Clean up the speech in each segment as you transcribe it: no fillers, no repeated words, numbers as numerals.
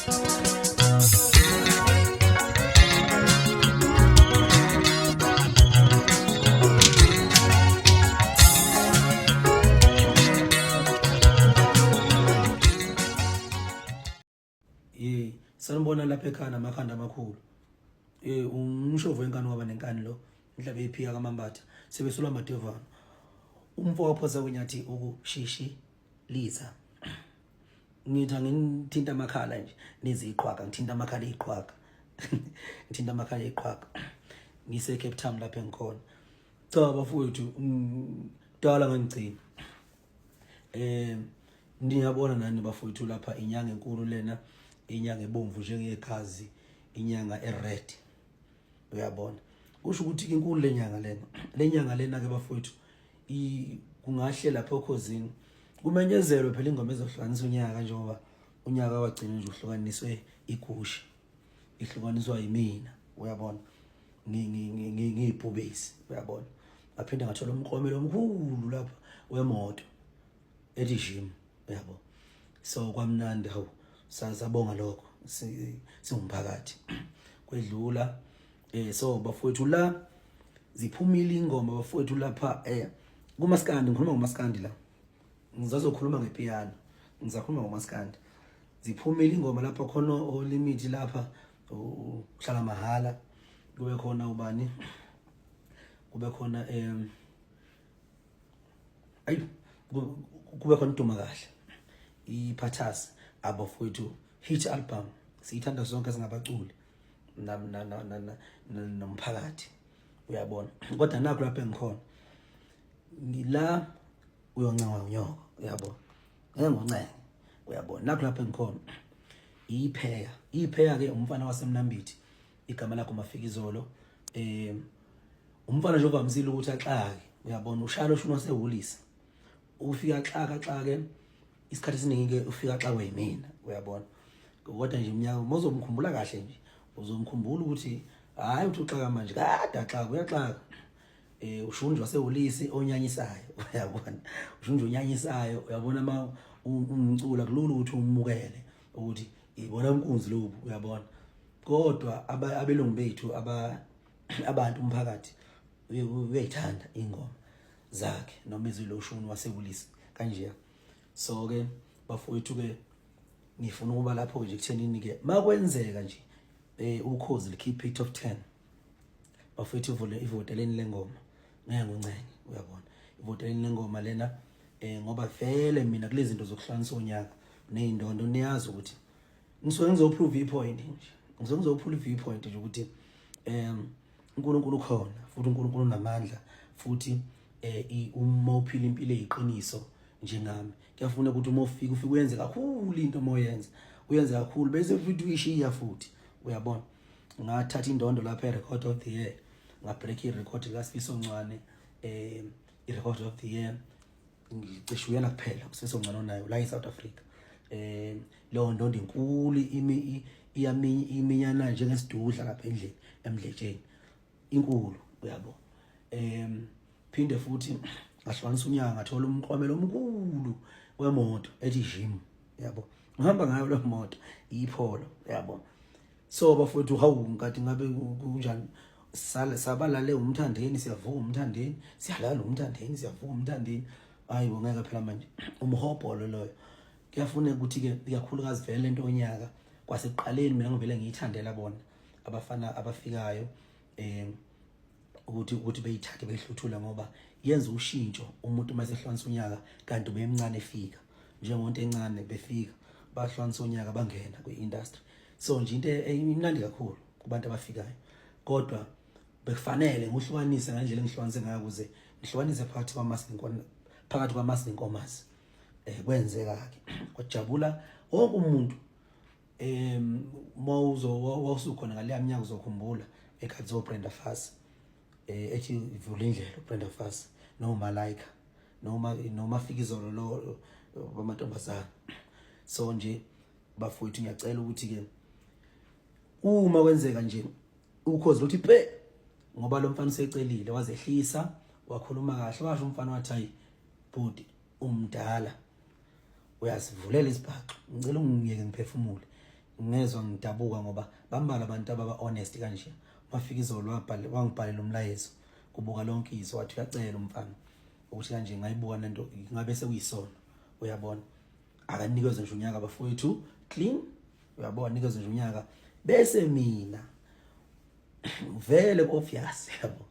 Eh, sanibona lapha ekhaya namakhanda amakhulu. Eh, umshovo wenkani waba nenkani lo. Inhlabe iphika kaMambatha. Sebesulwa amadevana. Umfo waphosa kunyathi ukushishi liza. Ngithi angithinta amakhala nje neziqhwaga, ngithinta amakhala iqhwaga. Ngithinta amakhala iqhwaga. Ngise Cape Town lapha engikhona. Cha bafowethu, dala ngangigcina. Eh niyabona nani bafowethu lapha inyanga enkulu lena, inyanga ebomvu njengegazi, inyanga ered. Uyabona? Kusho ukuthi inkulu lenyanga lena. Lenyanga lena ke bafowethu kungahle lapha okhozini kumenyezelwe phela ingoma ezohlukanisa unyaka njengoba unyaka wagcina nje uhlukaniswe igusha. Ihlukaniswa yimina, uyabona? Ngiyibhubesi, uyabona? Ngaphinde ngathola umklomelo omkhulu lapha wemoto ethi gym, uyabo? So kwamnandi, hawu, sazabonga lokho singumphakathi. Kwedlula so bafowethu la ziphumile ingoma bafowethu lapha kumaskandi, ngikhuluma ngomaskandi la. Ngizazokhuluma ngepiano, ngizakhuluma ngomaskandi. Ziphumile ingoma lapha khona olimit lapha uhlala mahala, kube khona ubani, kube khona ayi kube khona iduma kahle iphathas abafowethu hit album siyithanda sonke singabaculi nomphakathi, uyabona. Kodwa nakho lapha engikhona ngila uyoncengwa unyoko, uyabona, ngeke ngoncenge, uyabona. Nakho lapha engikhona ipheya, ipheya ke umfana wasemnambithi, igama lakho Mafikizolo. Umfana nje ovamisile ukuthi axake, uyabona, ushaya ushuni wasehulisa, ufika axaka axake isikhathi esiningi ke ufika axakwe yimina, uyabona. Kodwa nje iminyaka mozomkhumbula kahle nje uzomkhumbula ukuthi hayi uthi uxaka manje kade axaka, uyaxaka. Ushunjwa wasehulisi onyanyisayo, uyabona, ushunjwa onyanyisayo, uyabona. Ma umcula kulula ukuthi umukele ukuthi ibona inkunzi lobu, uyabona. Kodwa abelungu bethu abantu umphakathi uyayithanda ingoma zakhe noma eziloshuni wasehulisi kanje. So ke bafowethu ke ngifuna ukuba lapho nje kuthenini ke makwenzeka nje ukhozi likhiphe i top 10 bafowethu, ivule ivoteleni lengoma, ngeke ngincenge, uyabona, ivoteleni lengoma lena ngoba vele mina kulezi zinto zokuhlanganisa unyaka nezindondo niyazi ukuthi ngisuke ngizoprove ipoint nje, ngisuke ngizoprove ipoint nje ukuthi uNkulunkulu ukhona futhi uNkulunkulu unamandla futhi uma uphila impilo eyiqiniso njengami kuyafuna ukuthi uma ufika ufike uyenze kakhulu into uma uyenza uyenze kakhulu bese futhi uyishiya futhi, uyabona. Ngathatha indondo lapha e-record of the year, ngabreak i-record likaSifiso Ncwane, i-record of the year ngicishe uyena kuphela uSifiso Ncwane onayo la e-South Africa. Leyo ndondo inkulu, imi iyaminya iminyana njengesidudla lapha endlini emdletsheni, inkulu, uyabo. Phinde futhi ngahlukanisa unyaka ngathola umklomelo omkhulu wemoto ethi gym, yabo, ngihamba ngayo le moto ipholo, yabo. So bafowethu, hawu, ngathi ngabe kunjani, sale sabalale umthandeni, siyavuka umthandeni, siyalala umthandeni, siyavuka umthandeni. Hayi bo, ngeke phela manje umhobholo loyo. Kuyafuneka ukuthi ke ikakhulukazi vele lento onyaka kwasekuqaleni mina ngivele ngiyithandela bona abafana abafikayo ukuthi beyithathe beyihluthula ngoba yenza ushintsho umuntu uma esehlukanisa unyaka kanti ubemncane efika njengonto encane, befika bahlukanisa unyaka bangena kwi-industry. So nje into imnandi kakhulu kubantu abafikayo, kodwa bekufanele ngihlukanise ngendlela engihlukanise ngayo ukuze ngihlukanise phakathi kwamasi nenkomo, phakathi kwamasi nenkomazi. Kwenzeka ke kwajabula wonke umuntu. Mawuzo wawusukhona ngaleya minyaka uzokhumbula ekhathi zo Brenda Fassie, ethi ivula indlela uBrenda Fassie no Malaika noma Fikizolo lo bamantombazana. So nje bafowethu ngiyacela ukuthi ke uma kwenzeka nje ukhozi luthi pe, ngoba lo mfana usecelile wazehlisa wakhuluma kahle, washo umfana wathi hayi bhuti umdala uyasivulela isibhaxu, ngicela ungiyeke ngiphefumule. Ngezwa ngidabuka ngoba bambalwa abantu ababa honest kanje. Mafikizolo wabhala wangibhalela umlayezo kubuka lonke izwe, wathi uyacela umfana ukuthi kanje ngayibuka lento ngabe sekuyisono, uyabona. Akanikezwe nje unyaka bafowethu, clean, uyabona, nikezwe nje unyaka bese mina vele ku-obvious, yabo,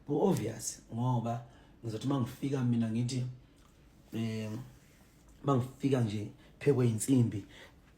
ku-obvious ngoba ngizothi uma ngifika mina ngithi mangifika nje phekwe insimbi,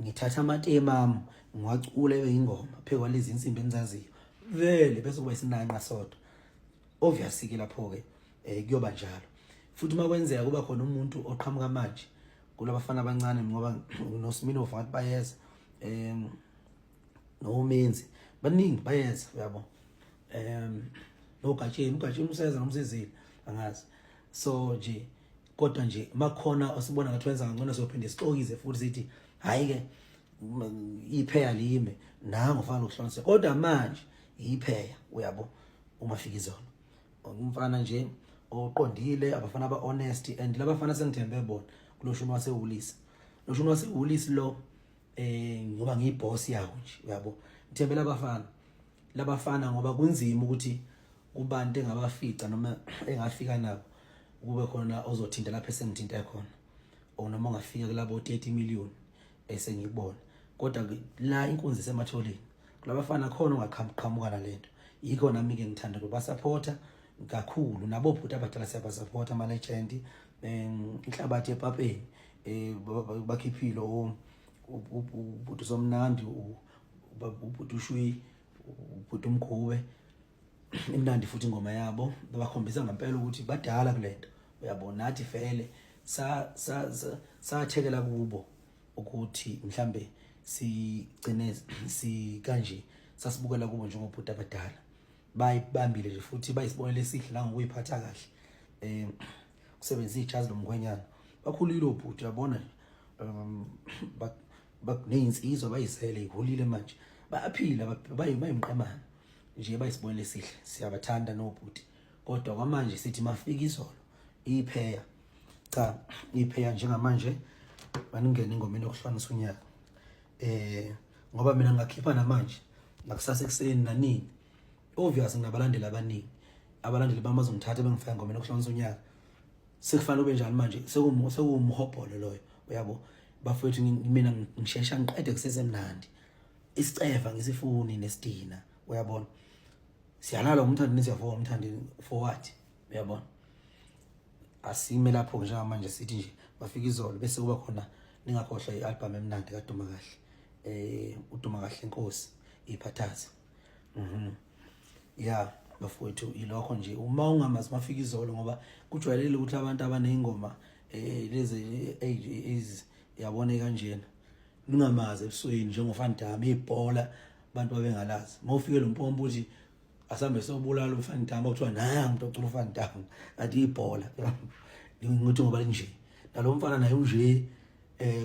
ngithatha amatema ami ngiwacula ebe ingoma phekwa lezi insimbi enizaziyo vele, bese kuba isinanqa sodwa. Obvious ke lapho ke kuyoba njalo. Futhi uma kwenzeka kuba khona umuntu oqhamuka manje kulabafana abancane, ngoba noSminoff ngathi bayeza, noMenzi baningi bayeza, uyabo, noGatsheni, uGatsheni useza nomsizile angazi. So nje kodwa nje makhona osibona ngathi wenza kangcono, sophinde sixokize futhi sithi hayi ke ipheya lime nango fana nokuhlonisa. Kodwa manje ipheya, uyabo, uma fika izolo umfana nje oqondile, abafana aba honest and labafana sengithembe bona kuloshuni wasewulisi, loshuni wasewulisi lo ngoba ngiyiboss yawo nje, uyabo, ngithembe labafana, labafana ngoba kunzima ukuthi kubantu engabafica noma engafika nabo kube khona ozothinta lapho esengithinte khona, or noma ungafika kulabo 30 million esengikubona. Kodwa la inkunzi isematholeni kulabafana khona ongaqhamuka nalento. Yikho nami ke ngithanda ukubasupporta kakhulu nabo bhuti abadala, siyabasupporta ama legend, inhlabathi epapeni bakhiphile ubhuti somnandi, ubhuti ushwi, ubhuti umkhube, imnandi futhi ingoma yabo, bakhombisa ngempela ukuthi badala kulento, uyabona. Nathi vele sa sathekela kubo ukuthi mhlambe sigcine sikanje, sasibukela kubo njengobhuti abadala, bayibambile nje futhi bayisibonelo esihle la ngokuyiphatha kahle, kusebenzisa ijazi lomkhwenyana. Bakhulile obhuti, uyabona, neyinsizwa bayizele ihulile manje, bayaphila, bayimqemana nje, bayisibonelo esihle, siyabathanda nobhuti. Kodwa kwamanje sithi mafika izolo ipheya, cha, ipheya njengamanje baningene engomeni yokuhlukanisa unyaka, ngoba mina ngakhipha namanje nakusasa ekuseni nanini. Obvious nginabalandeli abaningi, abalandeli bami bazongithatha bengifaka engomeni yokuhlukanisa unyaka. Sekufanele ube njani manje? Sekuwumhobholo loyo, uyabo bafowethu. Mina ngishesha ngiqede kusesemnandi, isiceva ngisifuni nesidina, uyabona. Siyalala umthandeni, siyavuka umthandeni, for what? Uyabona, asime lapho njengamanje sithi nje bafika izolo, bese kuba khona ningakhohlwa i-album emnandi kaDuma Kahle, uDuma Kahle Inkosi iphathaza. Ya bafowethu, ilokho nje uma ungamazi mafika izolo, ngoba kujwayelekile ukuthi abantu abaneyingoma lezi yabona kanjena ningamazi ebusweni njengoVan Damme, ibhola abantu babengalazi. Mawufike lo mpompo uthi asambe sobulala uVan Damme, kuthiwa naya umuntu ocula uVan Damme, kanti ibhola ngithi ngoba nje nalo mfana naye unje,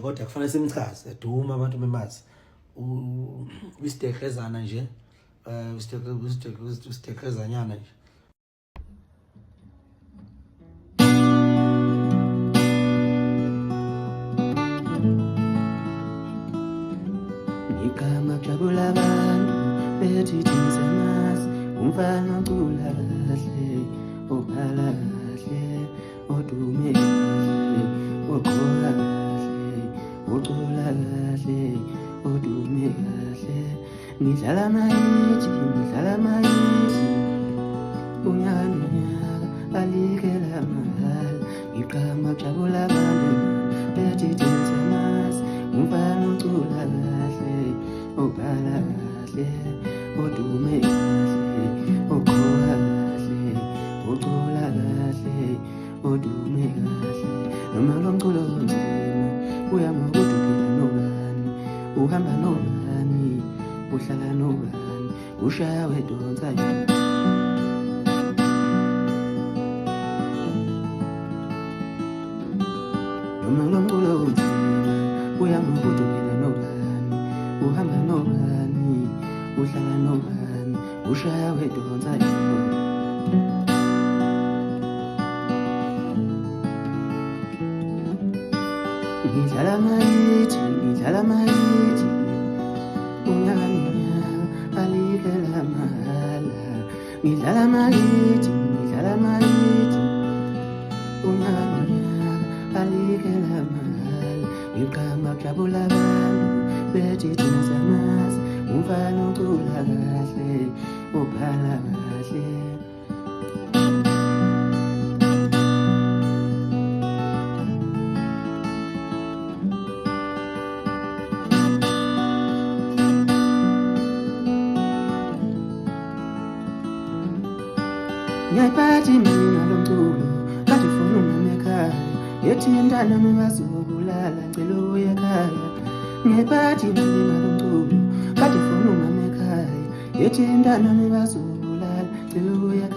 kodwa kufanele simchaze, eduma abantu bemazi isidehlezana nje, isidehlezanyana nje. Ngigama jabula abantu bethi thina umfana ocula kahle, obhala kahle, odume kahle, ogqoka kahle, ocula kahle, odume kahle. Ngidlala amayithi, ngidlala amayithi unyaka nonyaka, alikela mahhala. Ngiqhama jabula abantu bethi thina umfana ocula kahle, obhala kahle, odume kahle, ogqoka kahle, ocula kahle, odume kahle. Noma lo mculo unzima, uyangokuthi uphila nobani, uhamba nobani, uhlala nobani, ushaya wedonsa yini. Noma lo mculo unzima, uyangokuthi uphila nobani, uhamba nobani, uhlala nobani, ushaya wedonsa yini. Ngidlala amayithi, ngidlala amayithi. Ngidlala amayithi, ngidlala amayithi. Unyaka nonyaka alikhe lamahhala. Ngiqamba kujabula abantu bethi thina siyamazi. Umfana ucula kahle, ubhala kahle. Ngiyayiphatha imali ngalo mculo kade ufuna umama ekhaya yethi mntanami bazobulala ngicela uye ekhaya. Ngiyayiphatha imali ngalo mculo kade ufuna umama ekhaya yethi mntanami bazobulala ngicela uye.